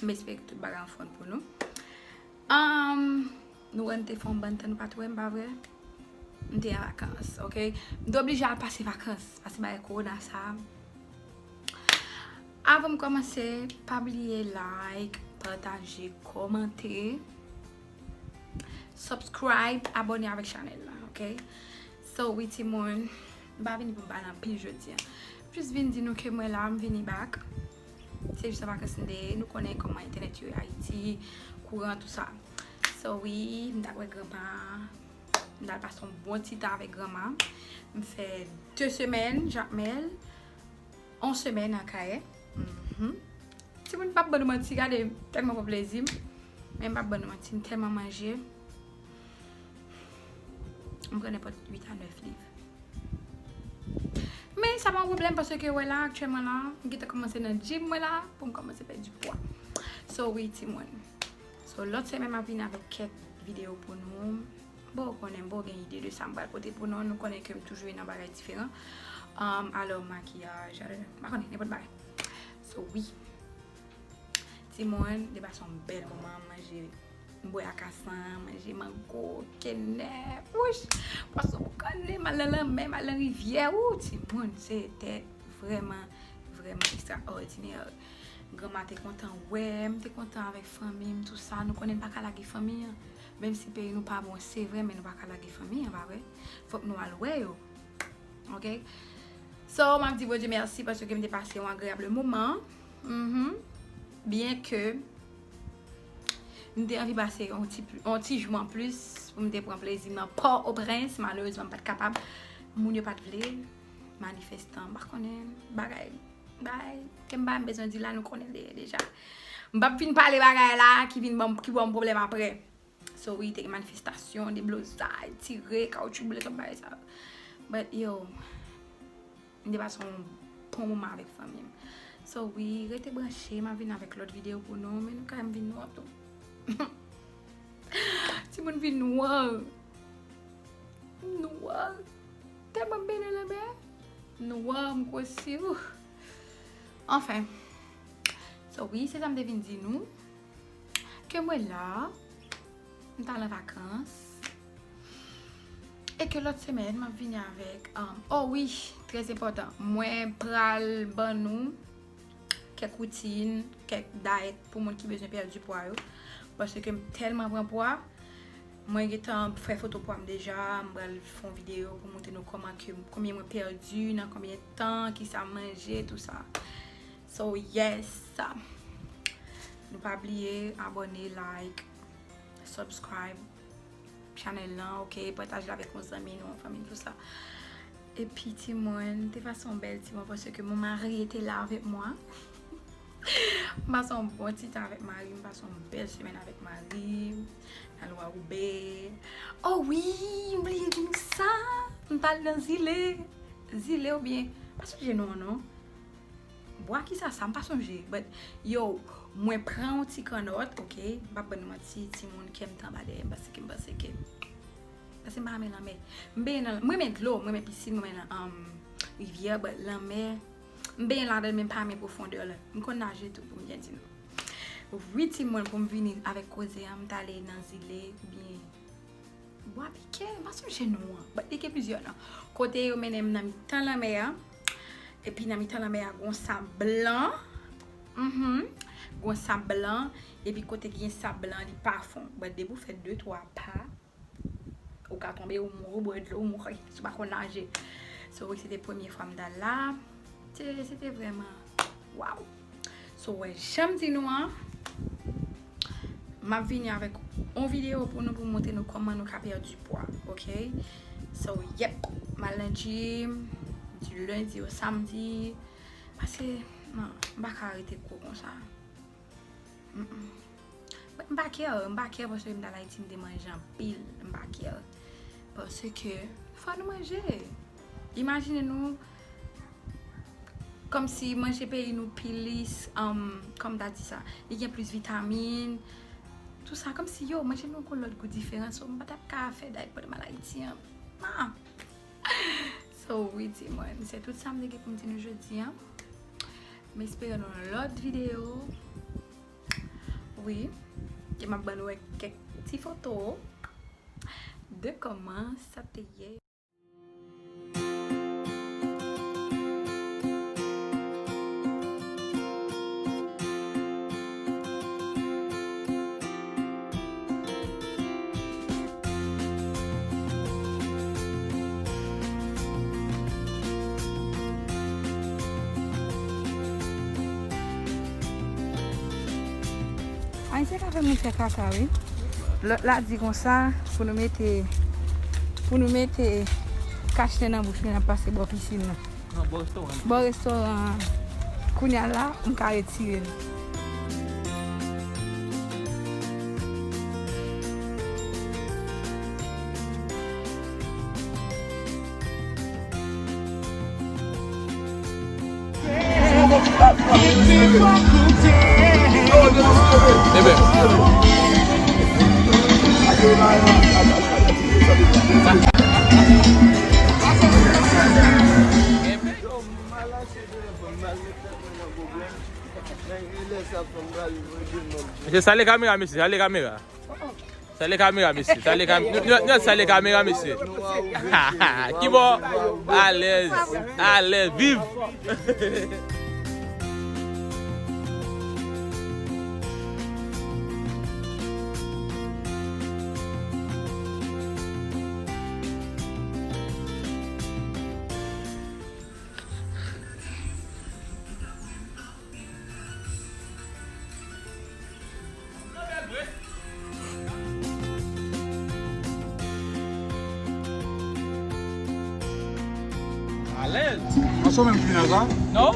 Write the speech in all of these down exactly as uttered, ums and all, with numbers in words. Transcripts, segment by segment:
M espere ke tout bagay anfòm pou nou. Um, nou wè m te fè yon bann tan nou pa t wè m, pa vre? M te an vakans, ok? M te oblije al pase vakans, pase bagay kowona sa. Avan m kòmanse, pa bliye like, pataje, kòmante, subscribe, abòne avèk chanèl la, ok? So, wi, timoun, m pa vini pou m pale anpil jodi a. M jis vin di nou ke mwen la, m vini back. Se jis an vakans m te ye, nou konnen kòman entènèt yo ye Ayiti, kouran, tout sa. So, wi, m t al wè granma, m t al pase yon bon ti tan avèk granma. M fè de semèn, Jakmèl, yon semèn Akayè. Mhm. Timoun, m p ap ban nou manti, gade, m tèlman pran plezi m. Men m p ap ban nou manti, m tèlman manje. M pran nenpòt uit a nèf liv. Men sa pa yon pwoblèm, paske wè la, aktyèlman la, m gentan kòmanse nan gym mwen la, pou m kòmanse pèdi pwa. So, wi, timoun. So, lòt semèn, m ap vin avèk kèk videyo pou nou. Bon, ou konnen, m poko gen ide de sa m pral pote pou nou. Nou konnen ke m toujou vin nan bagay diferan. Um, alò, makiyaj, alò, m pa konnen, nenpòt bagay. So, wi. Timoun, te pase yon bèl moman, manje, m bwè akasan, manje mango, kenèp, wouch, pwason boukannen, m al nan lanmè, m al nan rivyè, wou, timoun, se te vrèman, vrèman ekstraòdinè. Granma te kontan wè m, te kontan avèk fanmi m, tout sa. Nou konnen n pa ka lage fanmi an. Menm si peyi nou pa bon, se vre, men nou pa ka lage fanmi an, pa vre? Fòk nou al wè yo. Ok? So, m ap di Bondye mèsi paske m te pase yon agreyab moman. Mhm. Byen ke m te anvi pase yon ti pli, yon ti jou an plis pou m te pran plezi m nan Pòtoprens. Malerezman, m pa t kapab. Moun yo pa t vle. Manifestan, m pa konnen. Bagay, bagay ke m pa bezwen di la, nou konnen de-, deja. M p ap vin pale bagay la ki vin ban m, ki ban m pwoblèm apre. So, wi, te gen manifestasyon, deblozay, tire, kawoutchou boule, tout bagay sa. But, yo, m te pase yon bon moman avèk fanmi m. So, wi, rete branche, m ap vin avèk lòt videyo pou nou, men nou ka wè m vin nwa tou. Timoun vin nwa. Nwa. Tèlman m bene lanmè. Nwa, m gwosi. Anfen. So, wi, se sa m te vin di nou. Ke mwen la, m t al an vakans. E ke lòt semèn, m ap vini avèk, um, oh wi, trè enpòtan. Mwen pral ban nou kèk woutin, kèk dayèt pou moun ki bezwen pèdi pwa yo. Paske m tèlman pran pwa, mwen gentan fè foto pwa m deja, m pral fè yon videyo pou montre nou kòman ke, konbyen mwen pèdi, nan konbyen tan, kisa m manje, tout sa. So, yes. Nou pa bliye abòne, like, subscribe channel lan, ok? Pataje l avèk yon zanmi nou, yon fanmi, tout sa. Epi, timoun, te pase yon bèl ti moman paske mon mari te la avèk mwen. M pase yon bon ti tan avèk mari m, m pase yon bèl semèn avèk mari m. N al wè Woube. Oh wi, m bliye di nou sa. M t al nan Zile. Zile oubyen, pa sonje non an non. Bwa kisa sa, m pa sonje. But, yo, mwen pran yon ti kannòt, ok? M p ap ban nou manti, timoun, kè m t anba dèyè m, paske m panse ke, paske m pa renmen lanmè. M benyen nan, mwen renmen dlo, mwen renmen pisin, mwen renmen nan, um, rivyè, but lanmè, m benyen ladan l, men m pa renmen pwofondè l. M konn naje tou, pou m byen di nou. Wi, timoun, pou m vini avèk koze a, m t ale nan Zile, oubyen Bwa Pike, m pa sonje non an. But li gen plizyè non. Kote yo mennen m nan mitan lanmè a. Epi nan mitan lanmè a, gon sab blan. Mhm. Gon sab blan. Epi kote ki gen sab blan, li pa fon. But depi w fè de, twa pa, ou ka tonbe, ou mouri, ou bwè dlo, ou mouri, si w pa konn naje. So, wi, se te premye fwa m t al la. Se, se te vrèman, waw. So, wè, jan m di nou an, m ap vini avèk yon videyo pou nou, pou montre nou kòman nou ka pèdi pwa, ok? So, yep, m al nan gym, di lendi o samdi, paske, non, m pa ka rete gwo konsa. Mm-mm. But m pa care, m pa care paske m t al Ayiti, m te manje anpil, m pa care. Paske, fò nou manje. Imajine nou, kòmsi manje peyi nou plis, um, kòman m ta di sa, li gen plis vitamin, tout sa, kòmsi yo, manje nou gon lòt gou diferan, so m pa t ap ka fè dayèt pandan m al Ayiti an. Ah! So, wi, timoun, se tout sa m te gen pou m di nou jodi an. M espere nou nan lòt videyo. Wi, e m ap ban nou wè kèk ti foto de kòman sa te ye. Ayisyen ka fè moun fè kaka, wi. Lòt la di konsa, pou nou mete, pou nou mete kachnen nan bouch nou, n ap pase bò pisin nan. Nan bò restoran. Bò restoran an. Kounye a la, m ka retire l. Ebyen. Mesye, sale kamera, mesye, sale kamera. Sale kamera, mesye, sale kam-, nou, nou, nou sale kamera, mesye. Kibò? Alèz, alèz, viv! Alèz. An se w menm ki vin la sa? Non,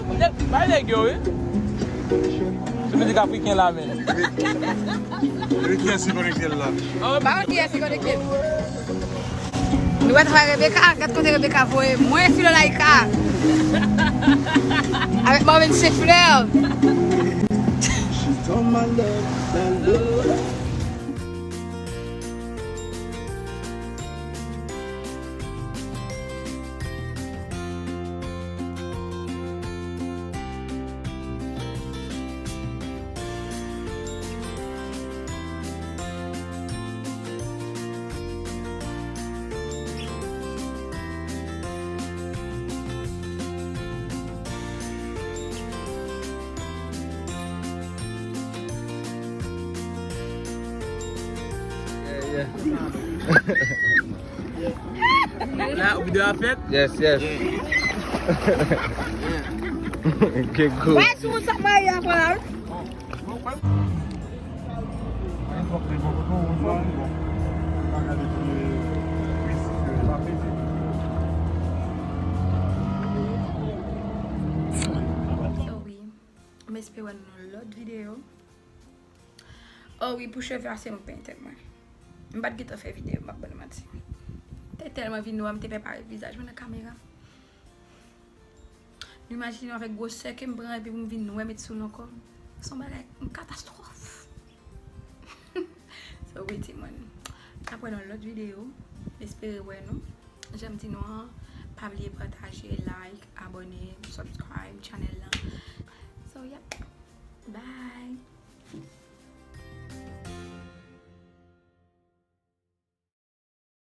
bay nèg yo, wi. Se mizik afriken la, men. Epi kiyès ki konekte l la? Ba, kiyès ki konekte l? Nou wè travay Rebecca, gad kote Rebecca voye mwen, Filolaïka. Avèk Marvin Sefler. Yeah, yeah. La, videyo a fèt? Yes, yes. Yeah. Yeah. Get good. Wè, si moun sa marye ankò la, wi. So, wi, m espere wè nou nan lòt videyo. Oh wi, pou cheve a, se mwen k penyen tèt mwen. M pa t gentan fè videyo, m p ap ban nou manti. M te tèlman vin nwa, m te pè parèt vizaj mwen nan kamera. Nou imajine avèk gwosè ke m pran epi pou m vin nwè met sou l ankò. Se yon bagay, yon katastwòf. So wi, timoun. N ap wè nan lòt videyo. M espere wè nou. Jan m di nou an, pa bliye pataje, like, abòne, subscribe.